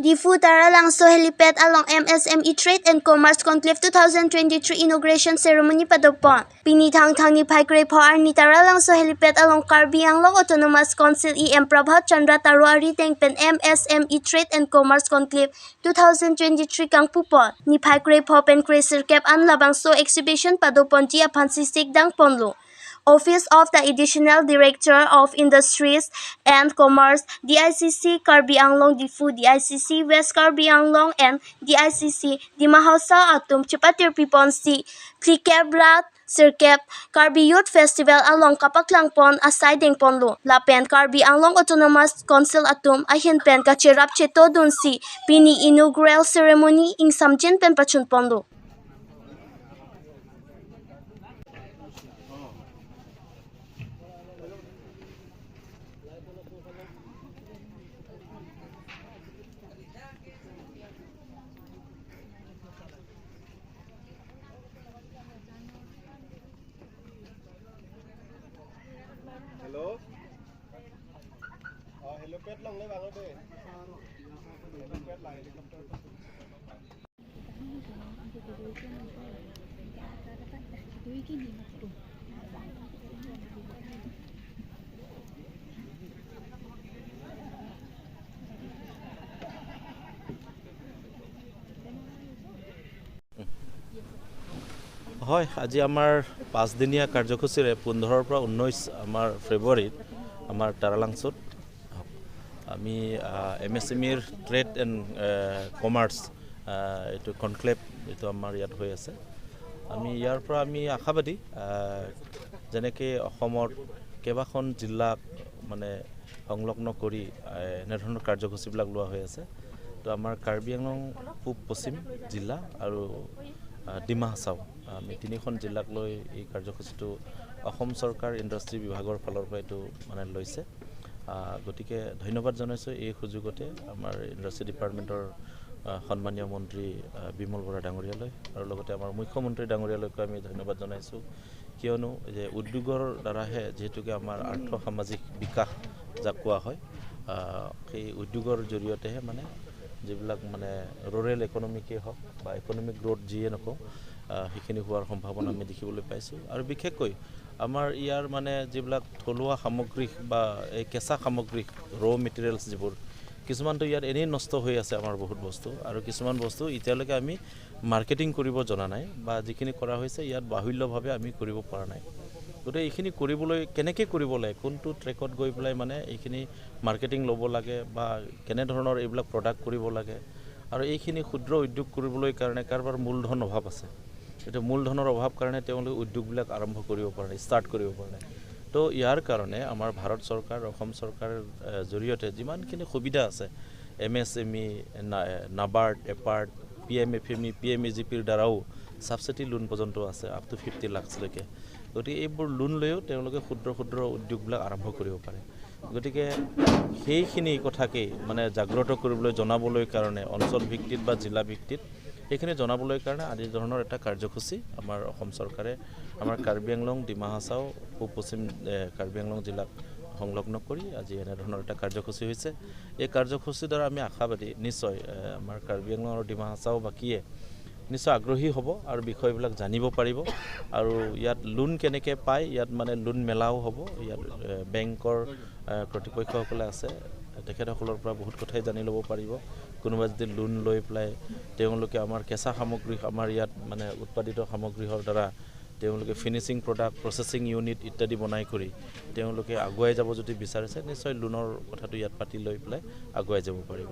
Diphu Taralangso Helipad along MSME Trade and Commerce Conclave 2023 inauguration ceremony padopon. Pini thang thang ni phai krei pho arni Taralangso Helipad along Karbi Anglong Autonomous Council EM Prabhat Chandra Taruari tengpen MSME Trade and Commerce Conclave 2023 kangpu pon. Ni phai krei pho pen krei sirkep an labangso exhibition padopon ji aphansi sik dang ponlo. Office of the Additional Director of Industries and Commerce, DICC Karbi Anglong Diphu, DICC West Karbi Anglong and DICC Dima Hasao Atum Chipatir Piponsi, Klikebrat Sirkep, Karbi Youth Festival along Kapaklangpon Asai Dengponlo, Lapen Karbi Anglong Autonomous Council Atum Ahin Pen Kachirap Cheto Dunsi, Pini Inaugural Ceremony in Samjin Pen Pachunponlo. Hello? Helipad lang le bango de. Helipad la helicopter. হয়, আজি আমাৰ পাঁচদিনীয়া কাৰ্যসূচীৰে 15ৰ পৰা 19 আমাৰ ফেব্ৰুৱাৰীত আমাৰ তাৰালাংচুত আমি এম এছ এম ইৰ ট্ৰেড এণ্ড কমাৰ্চ এইটো কনক্লেভ এইটো আমাৰ ইয়াত হৈ আছে। আমি ইয়াৰ পৰা আমি আশাবাদী, যেনেকৈ অসমৰ কেইবাখন জিলাক মানে সংলগ্ন কৰি এনেধৰণৰ কাৰ্যসূচীবিলাক লোৱা হৈ আছে। তো আমাৰ কাৰ্বি আংলং পূব পশ্চিম জিলা আৰু ডিমা হাছাও আমি তিনিখন জিলাক লৈ এই কাৰ্যসূচীটো অসম চৰকাৰ ইণ্ডাষ্ট্ৰী বিভাগৰ ফালৰ পৰা এইটো মানে লৈছে। গতিকে ধন্যবাদ জনাইছোঁ এই সুযোগতে আমাৰ ইণ্ডাষ্ট্ৰী ডিপাৰ্টমেণ্টৰ সন্মানীয় মন্ত্ৰী বিমল বৰা ডাঙৰীয়ালৈ আৰু লগতে আমাৰ মুখ্যমন্ত্ৰী ডাঙৰীয়ালৈকো আমি ধন্যবাদ জনাইছোঁ। কিয়নো যে উদ্যোগৰ দ্বাৰাহে যিহেতুকে আমাৰ আৰ্থ সামাজিক বিকাশ যাক কোৱা হয়, সেই উদ্যোগৰ জৰিয়তেহে মানে যিবিলাক মানে ৰুৰেল ইকনমিকেই হওক বা ইকনমিক গ্ৰ'থ যিয়ে নকওঁ, সেইখিনি হোৱাৰ সম্ভাৱনা আমি দেখিবলৈ পাইছোঁ। আৰু বিশেষকৈ আমাৰ ইয়াৰ মানে যিবিলাক থলুৱা সামগ্ৰী বা এই কেঁচা সামগ্ৰী ৰ' মেটেৰিয়েলছ যিবোৰ কিছুমানতো ইয়াত এনেই নষ্ট হৈ আছে আমাৰ বহুত বস্তু, আৰু কিছুমান বস্তু এতিয়ালৈকে আমি মাৰ্কেটিং কৰিব জনা নাই বা যিখিনি কৰা হৈছে ইয়াত বাহুল্যভাৱে আমি কৰিব পৰা নাই। গতিকে এইখিনি কৰিবলৈ কেনেকৈ কৰিব লাগে, কোনটো ট্ৰেকত গৈ পেলাই মানে এইখিনি মাৰ্কেটিং ল'ব লাগে বা কেনেধৰণৰ এইবিলাক প্ৰডাক্ট কৰিব লাগে, আৰু এইখিনি ক্ষুদ্ৰ উদ্যোগ কৰিবলৈ কাৰণে কাৰোবাৰ মূলধন অভাৱ আছে, এইটো মূলধনৰ অভাৱ কাৰণে তেওঁলোকে উদ্যোগবিলাক আৰম্ভ কৰিব পৰা নাই, ষ্টাৰ্ট কৰিব পৰা নাই। তো ইয়াৰ কাৰণে আমাৰ ভাৰত চৰকাৰ অসম চৰকাৰৰ জৰিয়তে যিমানখিনি সুবিধা আছে, M S M E, NABARD, APARD, P M F M E, P M E G পিৰ দ্বাৰাও ছাবচিডি লোন পৰ্যন্ত আছে আপ টু 50 লাখলৈকে। গতিকে এইবোৰ লোন লৈও তেওঁলোকে ক্ষুদ্ৰ ক্ষুদ্ৰ উদ্যোগবিলাক আৰম্ভ কৰিব পাৰে। গতিকে সেইখিনি কথাকেই মানে জাগ্ৰত কৰিবলৈ জনাবলৈ কাৰণে অঞ্চল ভিত্তিত বা জিলা ভিত্তিত সেইখিনি জনাবলৈ কাৰণে আদি ধৰণৰ এটা কাৰ্যসূচী আমাৰ অসম চৰকাৰে আমাৰ কাৰ্বি আংলং, ডিমা হাছাও, পূব পশ্চিম কাৰ্বি আংলং জিলাক সংলগ্ন কৰি আজি এনেধৰণৰ এটা কাৰ্যসূচী হৈছে। এই কাৰ্যসূচীৰ দ্বাৰা আমি আশাবাদী নিশ্চয় আমাৰ কাৰ্বি আংলং আৰু ডিমা হাছাও বাকীয়ে নিশ্চয় আগ্ৰহী হ'ব আৰু বিষয়বিলাক জানিব পাৰিব, আৰু ইয়াত লোন কেনেকৈ পায়, ইয়াত মানে লোন মেলাও হ'ব, ইয়াত বেংকৰ কৰ্তৃপক্ষসকলে আছে, তেখেতসকলৰ পৰা বহুত কথাই জানি ল'ব পাৰিব। কোনোবা যদি লোন লৈ পেলাই তেওঁলোকে আমাৰ কেঁচা সামগ্ৰী আমাৰ ইয়াত মানে উৎপাদিত সামগ্ৰীৰ দ্বাৰা তেওঁলোকে ফিনিচিং প্ৰডাক্ট, প্ৰচেছিং ইউনিট ইত্যাদি বনাই কৰি তেওঁলোকে আগুৱাই যাব যদি বিচাৰিছে, নিশ্চয় লোনৰ কথাটো ইয়াত পাতি লৈ পেলাই আগুৱাই যাব পাৰিব।